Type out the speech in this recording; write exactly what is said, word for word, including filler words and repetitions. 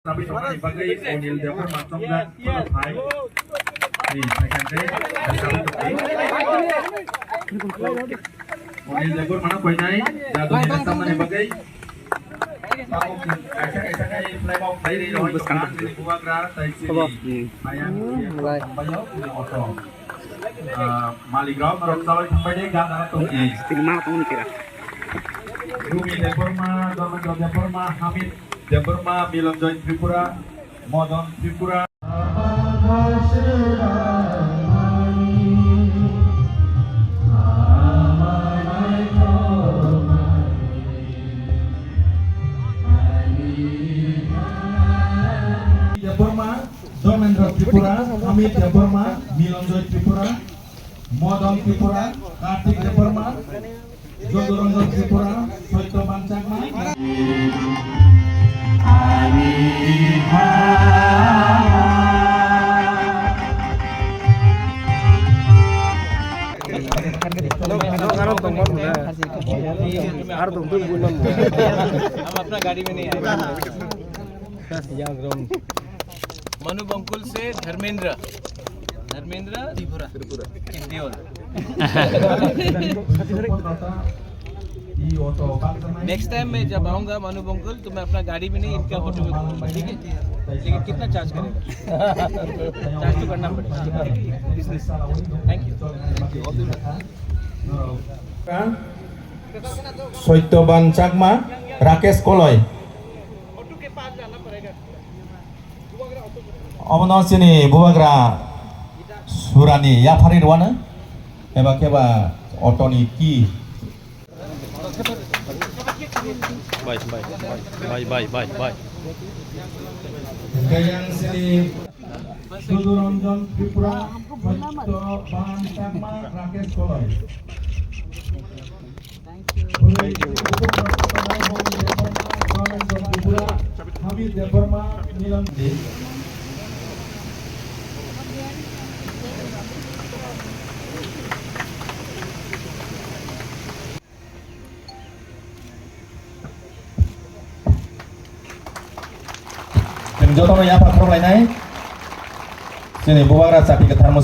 Sabi tongmani bagwi Anil Debbarma chongjak phai. Ni phaikante sabi tongdi. Anil Debbarma no koinai jaduni samani bagwi. Kaisa kaisa khai fly off khai ri roi tongkha chini bubagra tai chini ayang. Lai. Tongbaio chini auto. Ah, malik rok norok chalai thangbai de gana tongdi. Tini ma tongni kira. Rumi Debbarma, Dharmendra Debbarma, Hamid Debbarma, Milanjoy Tripura, Modon Tripura. Debbarma, Dharmendra Tripura, Hamid Debbarma, Milanjoy Tripura, Modon Tripura, Kartik Debbarma, Jogoranjan Tripura, Satyaban Chakma. Aro tongma rwna. Aro tong twi buman. हम अपना गाड़ी में नहीं आए। Manu Bongkul se Dharmendra. Dharmendra Tripura. Tripura. Next time मैं जब आऊंगा मानू बंकुल, तो मैं अपना गाड़ी में नहीं, इनका ऑटो में घूमूंगा, ठीक है? लेकिन कितना चार्ज करेगा? चार्ज तो करना पड़ेगा, ठीक है? Business. Thank you. Satyaban Chakma, Rakesh Koloi. Omono chini bubagra surani yapharwi rwano, eba khe ba auto ni ki. Bai, bai, bai, bai, bai, bai. Hwnkhe yang chini Suduranjan Tripura, Satyaban Chakma, Rakesh Koloi. Chwng jotono yapha khoroknai. Chini bubagra chati kwtharmo